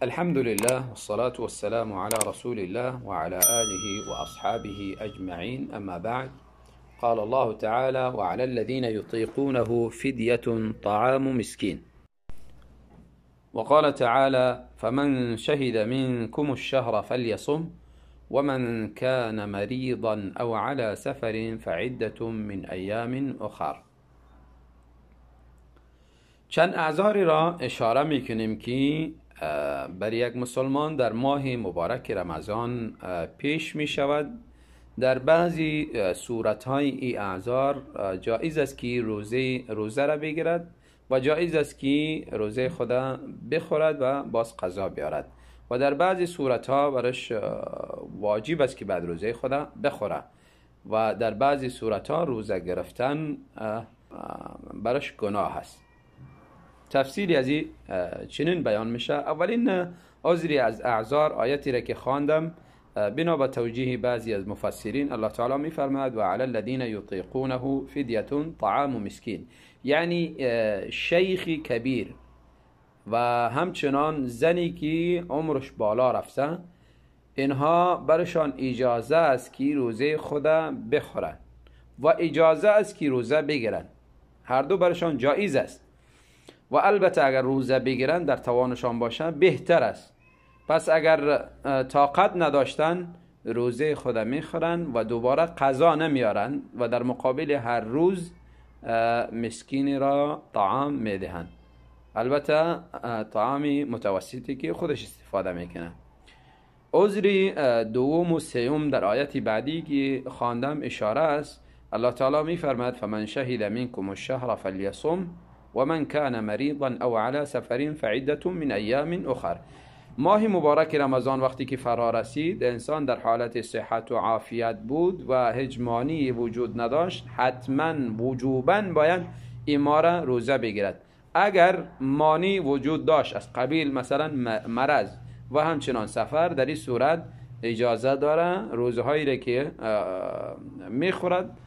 الحمد لله والصلاة والسلام على رسول الله وعلى آله وأصحابه أجمعين، أما بعد. قال الله تعالى: وعلى الذين يطيقونه فدية طعام مسكين. وقال تعالى: فمن شهد منكم الشهر فليصم ومن كان مريضا أو على سفر فعدة من أيام أخر. چند اعذاری را اشاره میکنیم که بر یک مسلمان در ماه مبارک رمضان پیش می شود. در بعضی صورتهای ای اعذار جایز است که روزه را بگیرد و جایز است که روزه خود بخورد و باز قضا بیارد، و در بعضی صورتها برش واجب است که بعد روزه خود بخوره و در بعضی صورتها روزه گرفتن برش گناه است. تفصیلی از این چنین بیان میشه. اولین عذری از اعذار آیتی را که خواندم، بنا به توجیه بعضی از مفسرین، الله تعالی میفرماید: و علی الذین یطیقونه فدیه طعام مسکین، یعنی شیخ کبیر و همچنان زنی که عمرش بالا رفته، اینها برشان اجازه است که روزه خود بخورن و اجازه است که روزه بگیرن، هر دو برشان جایز است. و البته اگر روزه بگیرن در توانشان باشه بهتر است. پس اگر طاقت نداشتن روزه خود میخورن و دوباره قضا نمیارن و در مقابل هر روز مسکین را طعام میدهن، البته طعام متوسطی که خودش استفاده میکنه. عذری دوم و سوم در آیت بعدی که خواندم اشاره است. الله تعالی میفرماید: فمن شهد منکم الشهر فلیصم ومن كان مريضا او على سفر فعدة من ایام اخر. ماه مبارک رمضان وقتی که فرا رسید، انسان در حالت صحت و عافیت بود و هیچ مانعی وجود نداشت، حتما وجوبا باید این ماه را روزه بگیرد. اگر مانع وجود داشت از قبیل مثلا مرض و همچنان سفر، در این صورت اجازه داره روزه هایی را که میخورد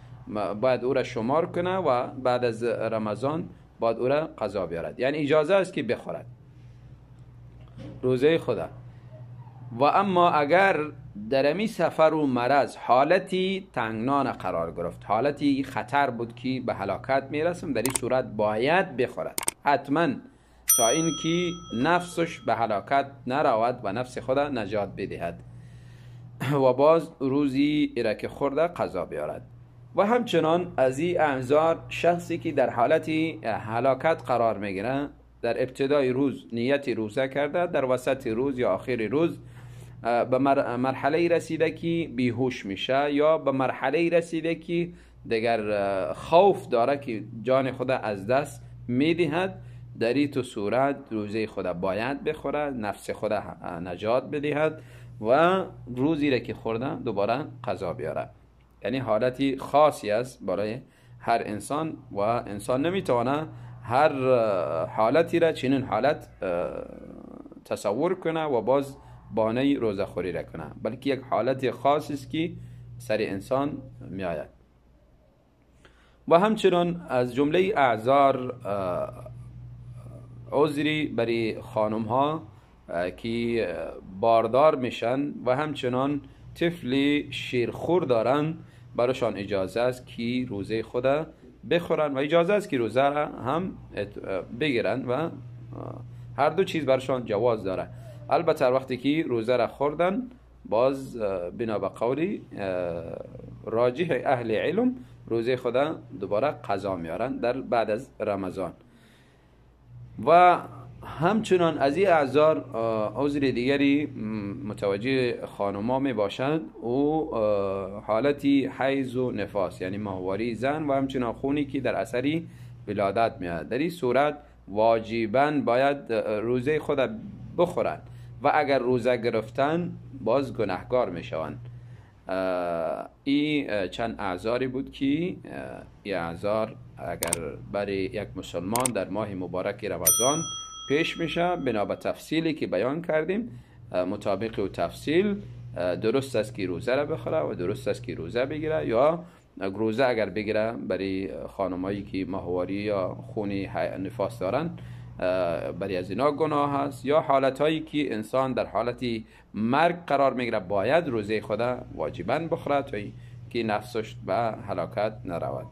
باید او را شمار کنه و بعد از رمضان باید او را قضا بیارد، یعنی اجازه است که بخورد روزه خدا. و اما اگر در امی سفر و مرض حالتی تنگنان قرار گرفت، حالتی خطر بود که به هلاکت میرسم، در این صورت باید بخورد حتما تا اینکه نفسش به هلاکت نرود و نفس خود نجات بدهد و باز روزی را که خورده قضا بیارد. و همچنان از این اعذار شخصی که در حالت هلاکت قرار میگیره، در ابتدای روز نیت روزه کرده، در وسط روز یا آخر روز به مرحله رسیده که بیهوش میشه یا به مرحله رسیده که دیگر خوف داره که جان خود از دست میدهد، در این تو صورت روزه خود باید بخوره، نفس خود نجات بدهد و روزی را که خورده دوباره قضا بیاره. یعنی حالتی خاصی است برای هر انسان و انسان نمیتونه هر حالتی را چنین حالت تصور کنه و باز بانه روزه خوری را کنه، بلکه یک حالت خاصی است که سر انسان می آید. و همچنان از جمله اعذار عذری برای خانم ها که باردار میشن و همچنان طفل شیرخور دارن، براشان اجازه است که روزه خود بخورن و اجازه است که روزه را هم بگیرن و هر دو چیز برشان جواز داره. البته وقتی که روزه را خوردن باز بنا به قولی راجح اهل علم روزه خود دوباره قضا میارن در بعد از رمضان. و همچنان از این اعذار عذر دیگری متوجه خانوما می باشند، او حالتی حیض و نفاس، یعنی ماهواری زن و همچنان خونی که در اثری ولادت میاد. در این صورت واجبا باید روزه خود بخورند و اگر روزه گرفتن باز گناهگار میشوند. این چند اعذاری بود که این اعذار اگر برای یک مسلمان در ماه مبارک رمضان پیش میشه، بنا به تفصیلی که بیان کردیم، مطابق و تفصیل درست است که روزه را بخوره و درست است که روزه بگیره، یا روزه اگر بگیره برای خانمایی که ماهواری یا خونی نفاس دارن برای از اینا گناه است، یا حالت هایی که انسان در حالت مرگ قرار میگیره باید روزه خدا واجبا بخوره تا که نفسش به هلاکت نرود.